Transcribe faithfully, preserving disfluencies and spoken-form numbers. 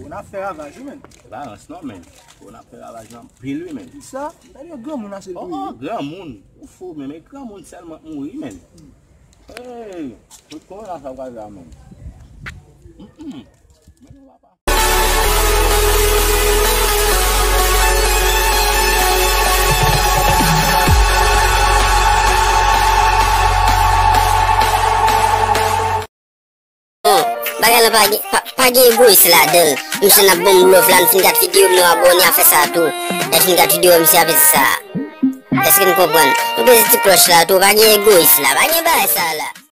N ap fè ravaj wi, men. Balans non, men. Kòwona ap fè ravaj nan anpil wi, men. Kisa? Gade yon granmoun ase l touye. Oh, granmoun. Ou fou, men, men granmoun sèlman k mouri, men. Hey, tout kòwona sa pral la, men. Mm-mm. Men nou pa Bon, bagay la pa gen, pa, pa gen egoyis ladan l. Misye n ap ban m love la, m fin gad videyo m, nou abòne a fè sa tou. Lè fin gad videyo m, misye ap fè sa. Èske n konprann? Nou peze ti klòch la tou, pa gen egoyis la, pa gen bagay sa la.